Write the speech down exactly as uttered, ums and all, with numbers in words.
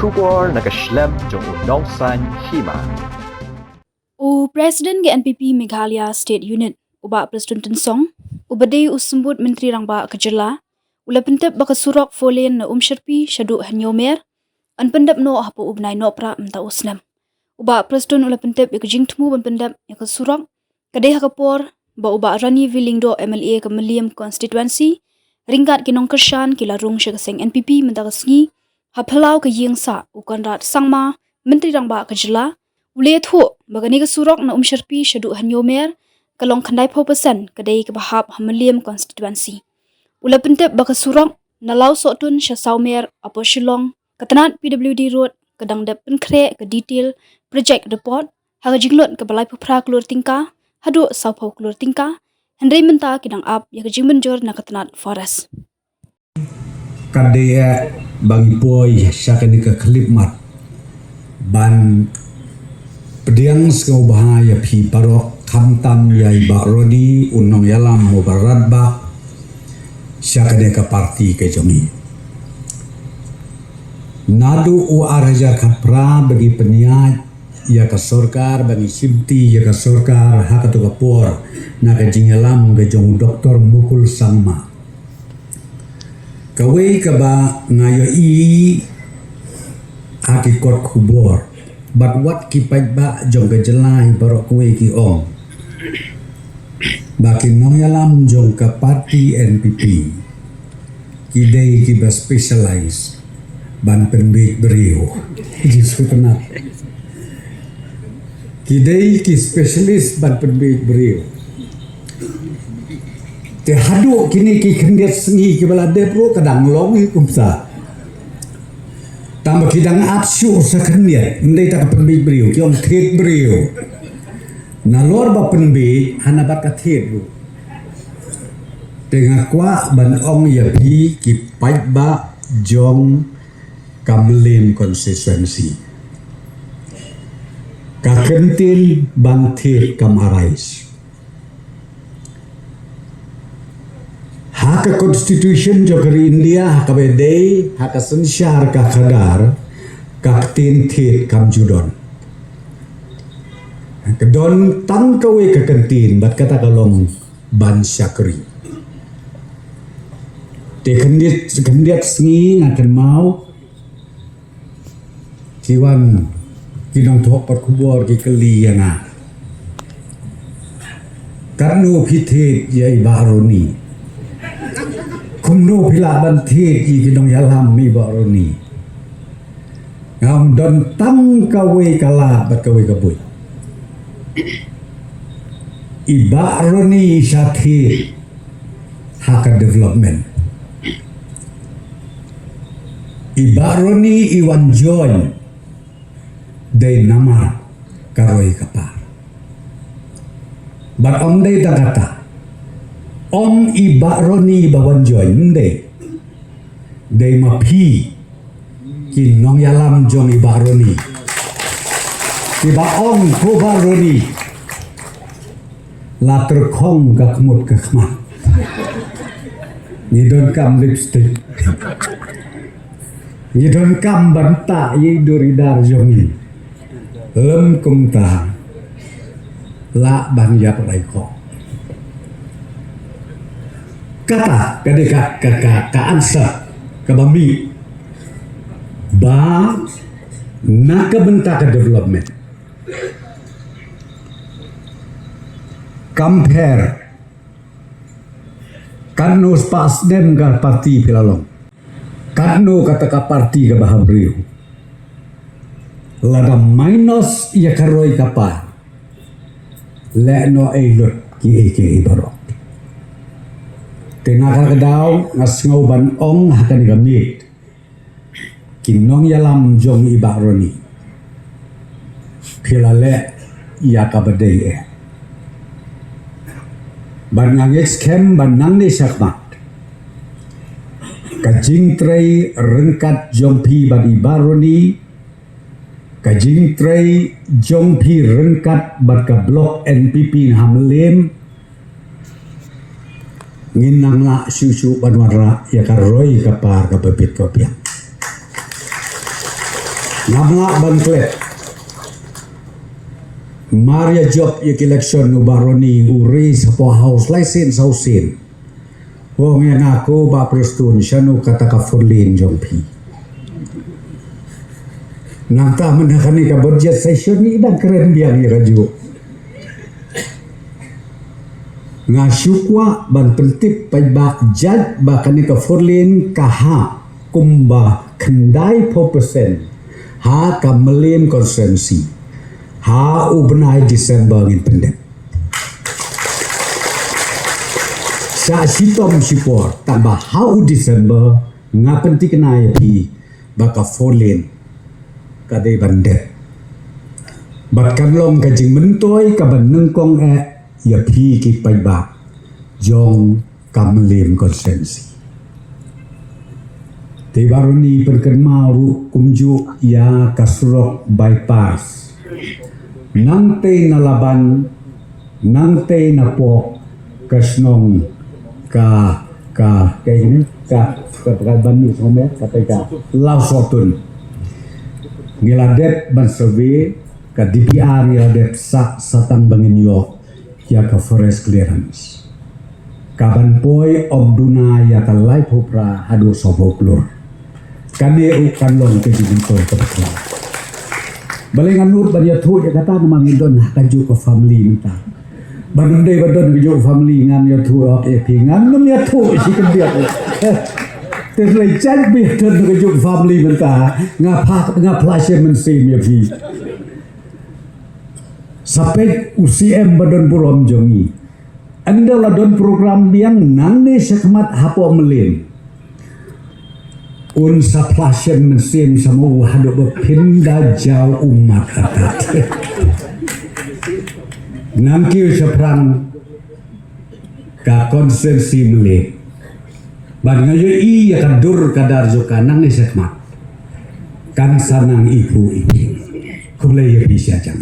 Khubor na ka shlem jong u Nongsaiñ Hima. U President ka N P P Meghalaya State Unit, u Bah Prestone Tynsong, uba dei u symbud Myntri Rangbah ka jylla, u la pyntip ba ka surok four lane na Umshyrpi shaduh Hynñiewmer yn pyndep noh hapoh u bnai Nohprah mynta u snem. U Bah Prestone u la pyntip ïa ka jingthmu ban pyndep ïa ka surok ka dei ha ka por ba u Bah Ranier V Lyngdoh, M L A ka Mylliem Constituency, ryngkat ki nongkyrshan ki la rung sha ka seng N P P mynta ka sngi ha phyllaw ka ïing sah u Conrad Sangma, Myntri Rangbah ka jylla, u la ïathuh ba kane ka surok na Umshyrpi shaduh Hynñiewmer ka long khyndai phew percent ka dei kaba hap ha Mylliem Constituency. U la pyntip ba ka surok na Lawsohtun sha Sawmer hapoh Shillong, ka tnat P W D Road, ka dang dep pynkhreh ka detail project report ha ka jinglut kaba laiphew phra klur tyngka haduh sawphew klur tyngka, hynrei mynta ki dang ap ïa ka jingmynjur na ka tnat Forest. Ka dei ba ngi poi sha kane ka khyllipmat ban pdiang sngewbha ïa phi baroh, khamtam ïa i Bah Ronnie, u nongïalam uba radbah sha kane ka parti ka jong ngi. Naduh u ar hajar khatphra ba ngi pynïaid ïa ka sorkar, ba ngi shimti ïa ka sorkar ha kato ka por na ka jingïalam ka jong u Doctor Mukul Sangma. Kawei kaba nga ïohi ha ki kot khubor bad wat ki paidbah jong ka jylla hi baroh kawei ki ong ba ki nongïalam jong ka parti N P P ki dei kiba specialize ban pynbiej briew. Ki sngewtynnat. Ki dei ki specialist ban pynbiej briew. Te haduh kine ki khyndiat sngi kiba la dep ruh ka dang long hi kumta. Tang ba ki dang ap shuh sa khyndiat, ym dei tang ka pynbiej briew, ki ong thied briew. Nalor ba pynbiej, hana bad ka thied ruh. Te nga kwah ban ong ïa phi ki paidbah jong ka Mylliem constituency, ka kyntien ban thied kam arise. Ha ka constitution jong ka ri India, ha kaba dei ha ka synshar ka khadar, ka ktien thied kam ju don. Ka don tang kawei ka kyntien bad kata ka long ban shakri. Te khyndiat, khyndiat sngi nga kynmaw ki wan ki nongthoh pat khubor ki kylli ïa nga, katno phi thied ïa i Bah Ronnie? Kumno phi lah ban thied ïa ki nongïalam i Bah Ronnie? Nga ong don tang kawei ka lad bad kawei ka buit. I Bah Ronnie i shah thied ha ka development. I Bah Ronnie i wan join dei namar ka roi ka par. Bad ym dei tang kata, ym i Bah Ronnie ba wan join, ym dei. Dei ma phi ki nongïalam jong i Bah Ronnie kiba ong, ko Bah Ronnie, la tyrkhong ka khmut ka khmat, ngi donkam lipstick, ngi donkam ban tah ïa i dur i dar jong ngi. Lym kumta, lah ban ïap lai khoh. Kata ka dei ka, ka, ka, ka answer kaba mih ba na ka bynta ka development. Compare katno spah snem ka parti phi la long, katno kata ka parti kaba ha briew. Lada minus ïa ka roi ka par, leh noh ei lut kiei kiei baroh. Te na kata ka daw nga sngew ban ong ha kane ka miet, ki nongïalam jong i Bah Ronnie, phi la leh ïa kaba dei eh. Bad nga ngeit skhem ba nangne shakhmat ka jingtrei ryngkat jong phi bad i Bah Ronnie, ka jingtrei jong phi ryngkat bad ka block N P P na ha Mylliem, ngin nang lah shuh shuh ban wanrah ïa ka roi ka par kaba bit kaba biang. Ngam lah ban klet. Mar ïa jop ïa ka election u Bah Ronnie u raise hapoh House lai sien saw sien. Ong ïa nga ko Bah Prestone, shano kata ka four lane jong phi. Nangta mynta kane ka budget session ngi dang kren biang ïa kajuh. Nga shu kwah ban pyntip paidbah jait ba kane ka four lane ka hap kumba khyndai phew percent ha ka Mylliem constituency. Ha u bnai December ngin pyndep. Sa shitom shipor, tang ba ha u December nga pynthikna ïa phi ba ka four lane ka dei ban dep. Bad kan long ka jingmyntoi ka ban nyngkong eh ïa phi ki paidbah jong ka Mylliem constituency. Te Bah Ronnie pynkynmaw ruh kumjuh ïa ka surok bypass. Nangtei na Laban, nangtei na pok ka shnong ka, ka, ka ini, ka, ka, ka ban ni shnong eh, ka, ka, ka Lawsohtun. Ngi la dep ban survey, ka D P R ngi la dep sah, sa tang ba ngin ïoh ïa ka forest clearance. Ka ban poi ym duna ïa ka laiphew phra haduh sawphew klur. Kane ruh kan long ka jingmyntoi kaba khraw. Balei ngan nud ban ïathuh ïa kata namar ngi don ha kajuh ka family mynta. Ban ym dei ba don kajuh ka family ngan ïathuh ïa phi, ngan ym ïathuh shi khyndiat. Te lei jait ba don kajuh ka family mynta nga pha, nga phla shem mynsiem ïa phi. Sa peit u C M ba don burom jong ngi. Ynda la don program biang nangne shakhmat hapoh Mylliem, un sa phla shem mynsiem sa ma u haduh ba phin da jaw ummat hatat. Nang kiew shaphrang ka constituency Mylliem. Bad nga ïohi ïa ka dur ka dar jong ka nangne shakhmat. Kan sa nang iphuh iphieng. Khublei ïa phi sha jan.